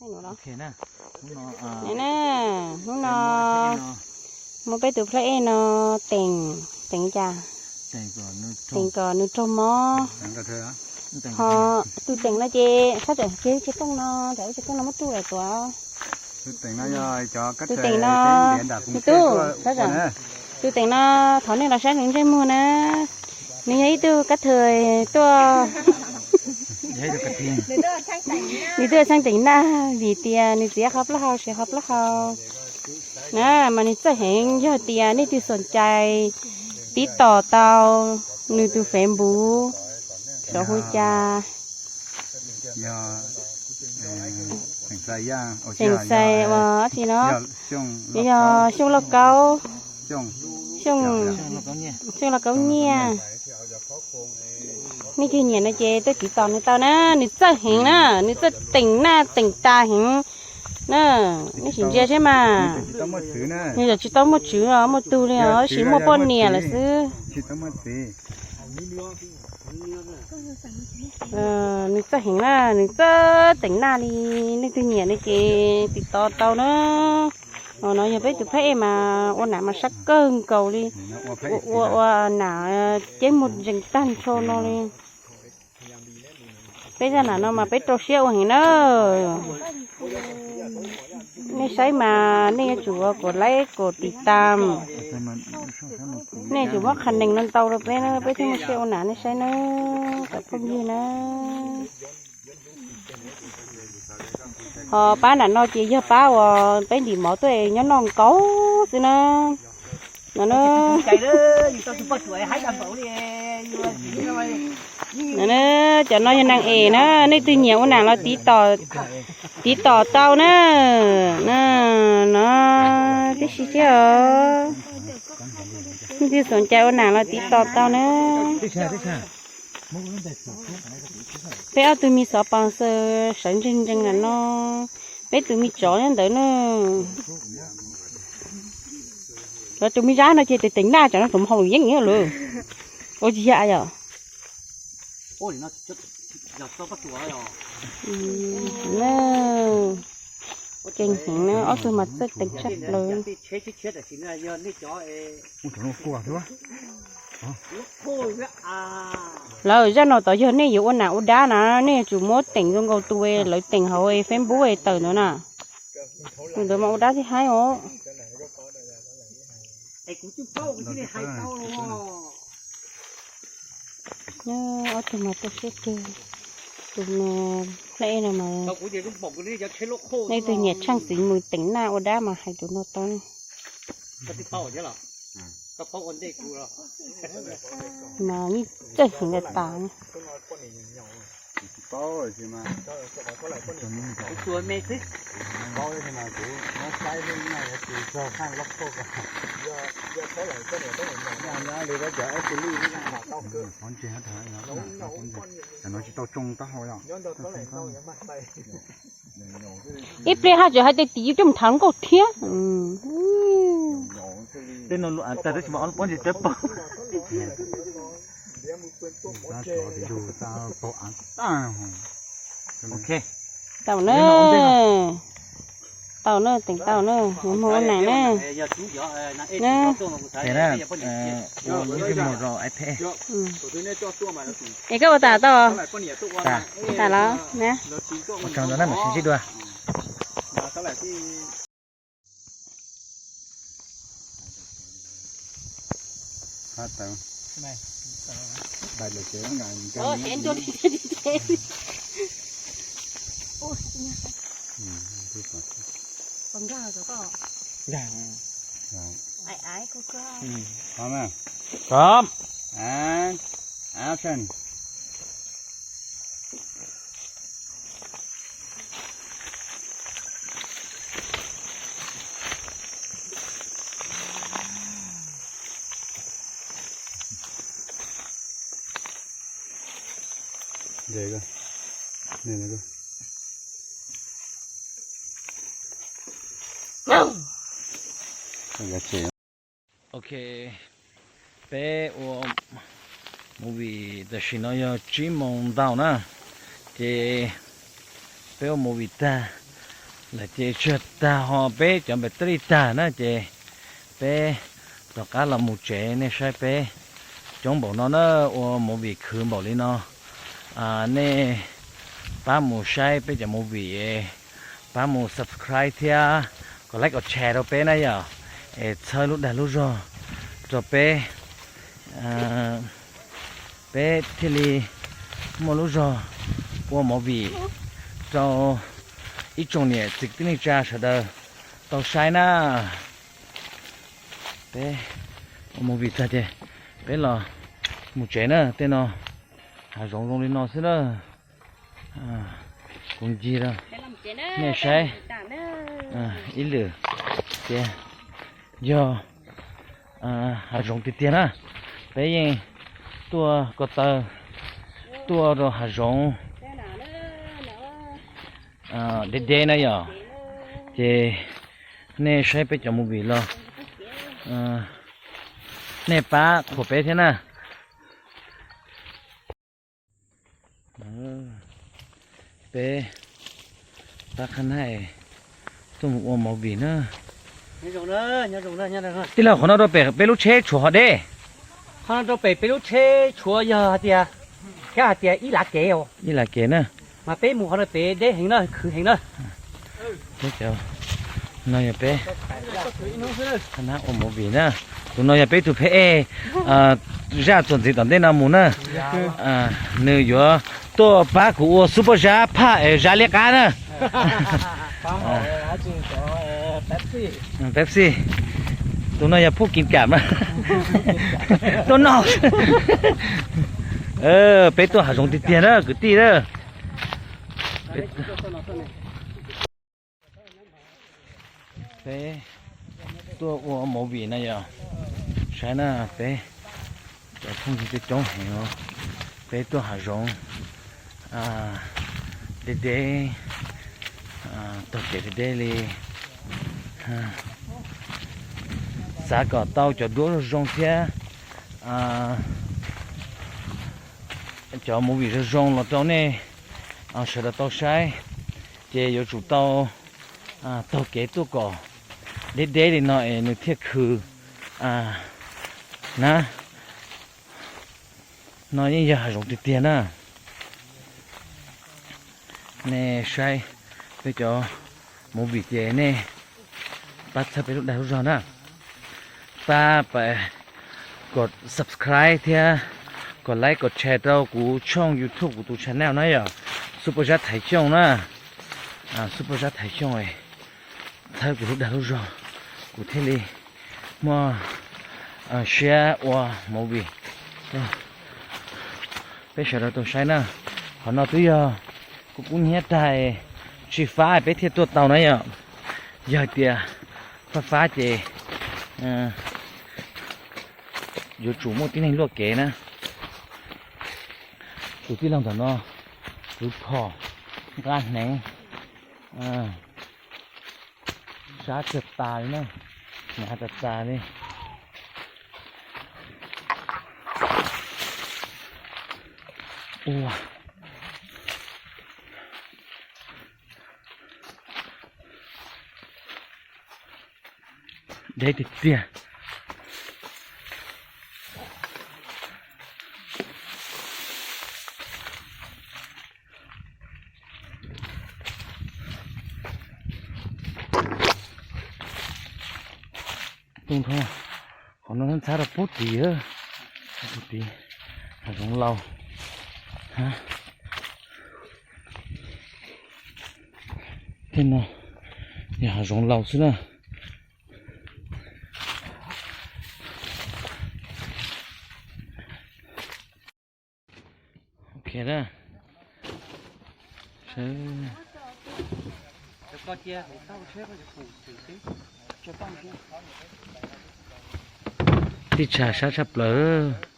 Hnub no, hnub no muab peb tus plaub ej no teem, teem cas, teem kom nws raug mob. Ho tus teem no ces sab tawm kev tsis tooj no, tam ib tsis tooj no muab tuj lawm tuaj. Tus teem no, tus teem no, tus tub, tus teem no thov nej los saib nws ntsej muag na. Nws yog ib tug kab thawj tuaj, nws tuaj txheeb teem naj vim tias nws txiav qhov plaub hau siav qhov plaub hau na, mas nws txawj heev. Yog tias nej twg xom cai tiv tom tau nws tus Facebook, xyov hu cas, Xeem Xais ua dab tsi no, yog Xyooj Lauj Kaub, Xyooj Lauj Kaub Nyiaj. Nej twg nyiam no ces tuaj tiv tom nws tau na, nws txawj heev na, nws txawj teem naj teem tas heev na. Nej sim ntsia saib mas, nws yog tsis tau muaj tswv os, muaj tug li os, tab sis muaj poj niam lawm xwb. Nws txawj heev na, nws txawj teem naj li. Nej twg nyiam no ces tiv tom tau na. Os, no yog peb tus phab ej mas ua nam mas sab kawg nkaus li, ua ua nam ceeb muag ntsees tag nrho no li. Peb zaj nam no mas peb rau siab ua heev na. Nej saib mas nej yuav tsum ua kom like kom tiv tam. Nej yuav tsum muab qhov nees no ntau rau peb na, peb thiaj muaj siab ua nam nej saib na, cov phooj ywg na. Ho pab nram no ces yog pab uas peb ntim mov tuaj nyob noj nkaus xwb na. No, cov no yog naj es na, nej twg nyiam ua nam los tiv tom tau na. No tib si thiab os. Nej twg xom cai ua nam los tiv tom tau na. Peb ob tug me xov pos xaws sawv ntsees ntsees nram no, peb tus me tsov nyob ntawd na. Cov tus me zab no ces tes teem naj tsam no tus hau lus yeeb lawm. Ua tsis yam yom. Keej heev na, ob tug mas txawj teem tshaj plaws. Lawv zaj no tod yog nej yuav ua nam ua dab na, nej yuav tsum muab teem zoo nkaus tus lawv teem hauv Facebook tawm ntawd na. Tus ntawd mas ua dab thiab haib os. Ob tug mas rau siab kawg. Tus me pleb no mas, nej twg nyiam tsheej xwm mus teem naj ua dab mas hais tus no tau. Mas yeej txawj heev tas. Qhov ntses, cov no tsis tau tsoo taub hau yom. Ib pliag haj tseem hais tias tim yus coj mus tham nkauj thiab. Tej no lus av tag tab sis mas ob lub pob ntseg tawb paug. Tau na, tau na, teem tau na, yuav moog ua nam na. Es koj ua tas tau? Tas los na. Ua tsaug ntau na mam sib ntsib dua. Prom, and action. Ok, peb ua movie tam sim no yog tsib moos ntau na, ces peb ua movie tag, Lawm ces tsuag tag ho peb cov npam tij tag na ces peb rov qab los mus tsev. Nej saib peb coob npaum no na, ua movie khwv npaum li no. Nej pab mus saib peb cov movie, pab mus subscribe thiab kom like kom share rau peb na yom, es txhawb lub dag lub zog rau peb, peb thiaj li muaj lub zog ua movie rau ib tsoom niam txiv kwv tij neej tsa sawv daws tau saib na. Peb ua movie tag ces peb los mus tsev na. Tej no hav zoov zoo li no xwb na. Kuv ncig rau nej saib ib lwm tias yog hav zoov tiag tiag na. Peb yeej tuaj ko taw tuaj rau hav zoov deb deb na yom. Ces nej saib peb cov movie los nej pab qhuas peb thiab na. Peb pab qhab nab tuaj mus ua movie na. Tij laug, qhov no rau pem peb lub tsheb tshuav ho deb. Qhov no rau pem peb lub tsheb tshuav yog hais tias, thiab hais tias ib lav kev, ib lav kev na. Mas peb mus qhov no pem deb heev na, khwv heev na. Peb cov no yog peb qhab nab ua movie na. Tus no yog peb tus pheej zaj txuas ntxiv tom ntej no mus na. Nws yuav tuaj pab kuv ua Super Zab phaj es Zab liab qab na. Pepsi. Tus no yog phub kiv kam na. Tuaj noj. Peb tuaj hav zoov tiag tiag na kwv tij na. Peb tuaj ua movie na yom. Saib na, peb cov phooj ywg coob coob heev os. Peb tuaj hav zoov deb deb, taug kev deb deb li. Xav kom tau cov duab zoo zoo thiab cov movie zoo zoo los rau nej sawv daws tau saib, ces yuav tsum tau taug kev tuaj kom deb deb li no es nws thiaj khwv na. No yeej yog hav zoov tiag tiag na. Nej saib peb cov movie ces nej pab txhawb peb lub dag lub zog na. Pab pab kom subscribe thiab kom like kom share rau kuv tshooj YouTube, kuv tus channel na yom, Super Zab Thaiv Xyooj na. Super Zab Thaiv Xyooj, txhawb kuv lub dag lub zog, kuv thiaj li muaj siab ua movie. Peb sawv daws tau saib na. Qhov no twb yog kuv kub hnyiab tag, tsis fab peb thiaj tuaj tau na yom. Yog tias fab fab ces yuav tsum muaj tib neeg luaj kev na. Tus tij laug ntawm no kwv phom nqa hneev sab tsawg tas li na, hnav tas tas li. Ua deb tiag tiag. Qhov no ntxhab rau pub tid, pub tid, hav zoov laus. Tej no yog hav zoov laus xwb na. Ok na. Tib tshaj sab tshaj plaws.